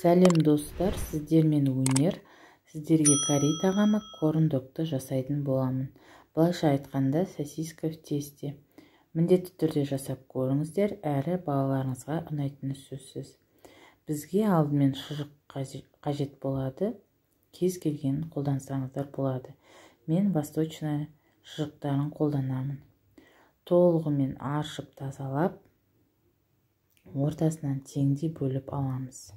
Сәлем достар, сіздермен өнер. Сіздерге корей тағамы корн-догты жасайтын боламын. Былайша айтқанда, сосиска в тесте. Міндетті түрде жасап көріңіздер, әрі балаларыңызға ұнайтыны сөзсіз. Бізге алдымен шұжық қажет болады. Кез келгенін қолдансаңыздар болады. Мен восточная шұжықтарын қолданамын. Толығымен аршып тазалап, ортасынан теңдей бөліп аламыз.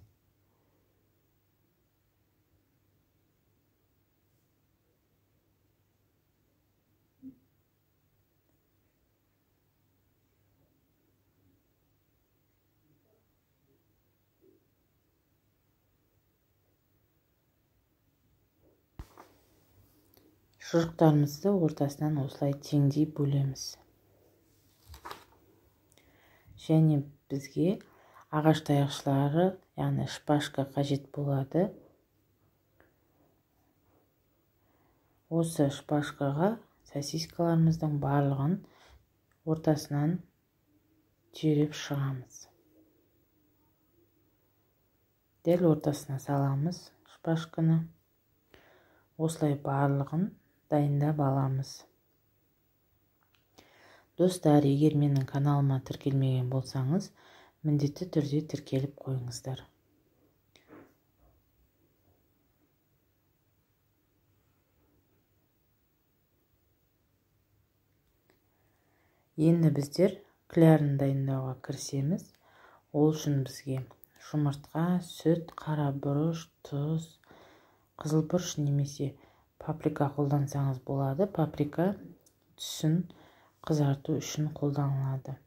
Шұжықтарымызды ортасынан осылай теңдей бөлеміз. Және бізге ағаш таяқшалары, яғни шпажка қажет болады. Осы шпажкаға сосискаларымыздың барлығын ортасынан түйреп шығамыз. Дәл ортасына саламыз шпажканы. Осылай барлығын дайындап аламыз. Достар, егер менің каналыма тіркелмеген болсаңыз, міндетті түрде тіркеліп қойыңыздар. Енді біздер клярын дайындауға кірісеміз. Ол үшін бізге жұмыртқа, сүт, қара бұрыш, тұз, қызыл бұрыш немесе паприка қолдансаңыз болады. Паприка түсін қызарту үшін қолданылады.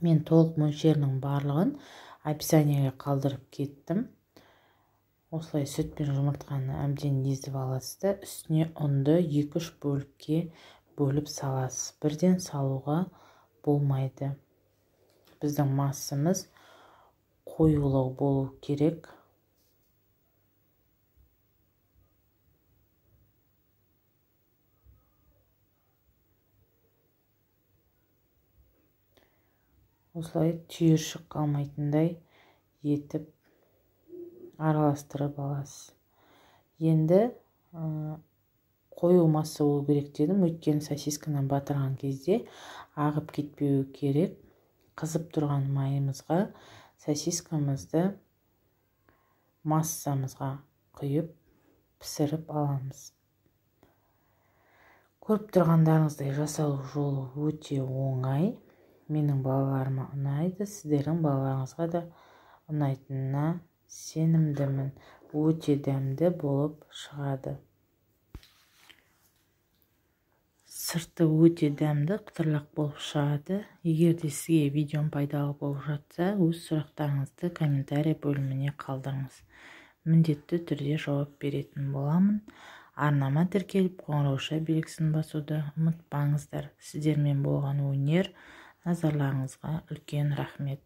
Мен толық мөлшерінің барлығын описаниеге қалдырып кеттім. Осылай сүт пен жұмыртқаны әбден езіп аласыз да, үстіне ұнды 2-3 бөлікке бөліп саласыз. Бірден салуға болмайды. Біздің массамыз қоюлау болу керек. Осылай түйіршік қалмайтындай етіп араластырып аласыз. Енді қою масса болу керек дедім, өйткені сосисканы батырған кезде ағып кетпеуі керек. Қызып тұрған майымызға сосискамызды массамызға құйып пісіріп аламыз. Көріп тұрғандарыңыздай жасалу жолы өте оңай. Менің балаларыма ұнайды, сіздердің балаларыңызға да ұнайтынына сенімдімін. Өте дәмді болып шығады. Сырты өте дәмді, қытырлақ болып шығады. Егер де сізге видеом пайдалы болып жатса, өз сұрақтарыңызды комментарий бөліміне қалдырыңыз. Міндетті түрде жауап беретін боламын. Арнама тіркеліп, қоңырауша белгісін басуды ұмытпаңыздар. Сіздермен болған өнер. Назарларыңызға үлкен рахмет.